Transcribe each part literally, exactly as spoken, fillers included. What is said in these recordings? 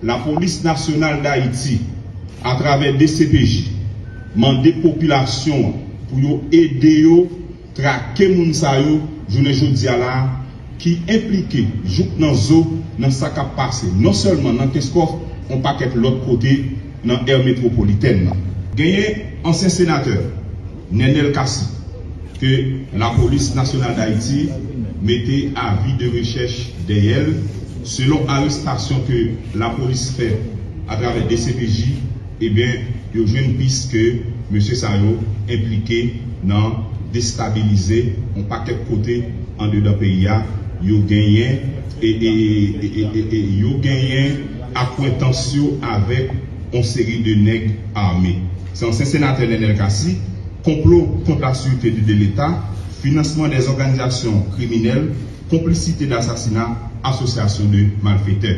Lapolis Nasyonal Dayiti, atravè D C P J, mande popilasyon an pou yo ede yo trake moun sa yo jounen jodi a la a, ki enplike jouk nan zo nan sa k ap pase non sèlman nan Kenskòf, yon pakèt lòt kote nan è metwopolitèn nan. Genyen ansyen senatè Nenel Cassy ke Lapolis Nasyonal Dayiti mete avi de rechèch dèyè l, selon arestasyon ke lapolis fè atravè D C P J, ebyen, yo jwenn pis ke mesye sa yo enplike nan destabilize yon pakèt kote andedan peyi a. Yo genyen e, e, e, e, e, e yo genyen akwentans yo avèk yon seri de nèg ame. Se ansyen senatè Nenel Cassy, konplo kont la sûreté de, de l'État, finansman dè zòganizasyon kriminèl, konplisite dasasina, asosyasyon de malfetè.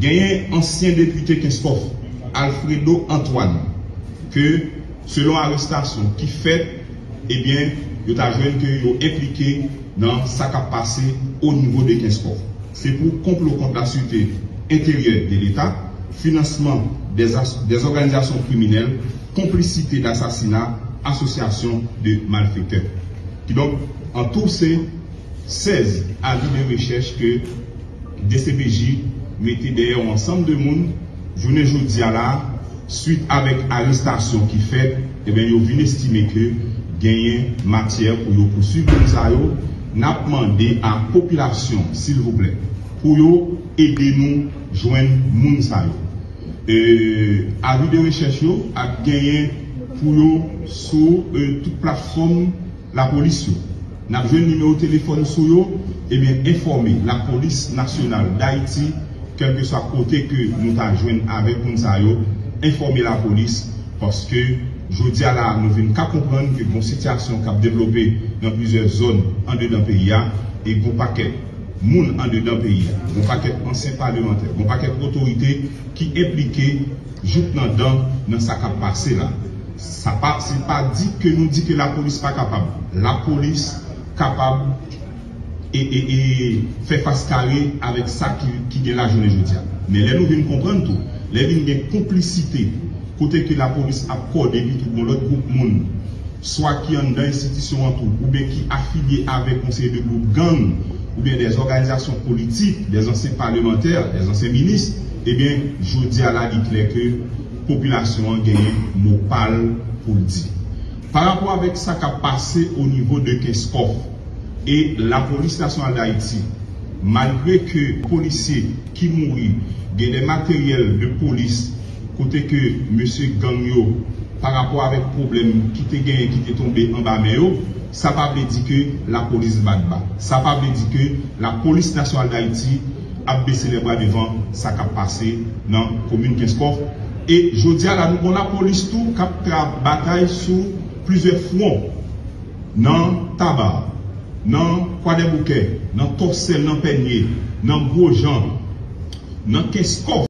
Genyen ansyen depite Kenskòf, Alfredo Antoine, ke selon arestasyon ki fèt, ebyen, yo ta jwenn ke yo enplike nan sa k ap pase o nivo de Kenskòf. Se pou konplo kont la sûreté intérieure de l'État, finansman dè, dè zòganizasyon kriminèl, konplisite dasasina, asosyasyon de malfetè. Kidonk, an tou se sèz avi de rechèch ke D C P J mete dèyè yon ansanm de moun jounen jodi a la, swit avèk arestasyon ki fèt, ebyen, yo vin estime ke genyen matyè pou yo pouswiv moun sa yo. N ap mande a popilasyon, silvouplè, pou yo ede nou jwenn moun sa yo. E, avi de rechèch yo ap genyen pou yo sou, e, tout platfòm lapolis yo. N ap jwenn nimewo telefòn sou yo, ebyen, enfòme Lapolis Nasyonal Dayiti, kèlkeswa kote ke nou ta jwenn avèk moun sa yo, enfòme lapolis, paske jodi a la, nou vin ka konprann ke gon sitiyasyon k ap devlope nan plizyè zòn andedan peyi a, e gon pakèt moun andedan peyi a, gon pakèt ansyen palemantè, gon pakèt otorite ki enplike jouk nan dan nan sa k ap pase la. Sa pa, se pa di ke nou di ke lapolis pa kapab. Lapolis kapab e, e, e fè fas kare avèk sa ki, ki gen la jounen jodi a. Men lè nou vin konprann tou, lè vin gen konplisite, kote ke lapolis ap kòde epi tou gon lòt gwoup moun, swa ki anndan enstitisyon an tou, oubyen ki afilye avèk yon seri de gwoup gang, oubyen dè zòganizasyon politik, dè ansyen palemantè, dè ansyen minis, ebyen, jodi a la, li klè ke popilasyon an genyen mo pa l pou l di. Pa rapò avèk sa k ap pase o nivo de Kenskòf e Lapolis Nasyonal Dayiti, malgre ke polisye ki mouri gen dè materyèl de polis kote ke mesye gang yo, pa rapò avèk pwoblèm ki te genyen, ki te tonbe anba men yo, sa pa vle di ke lapolis bat ba. Sa pa vle di ke Lapolis Nasyonal Dayiti ap bese lèbra devan sa k ap pase nan komin Kenskòf. E jodi a la, nou gon lapolis tou k ap tra-, batay sou plizyè fwon, nan Taba, nan Kwadèboukè, nan Tòsèl, nan Pènye, nan Gwojan, nan Kenskòf.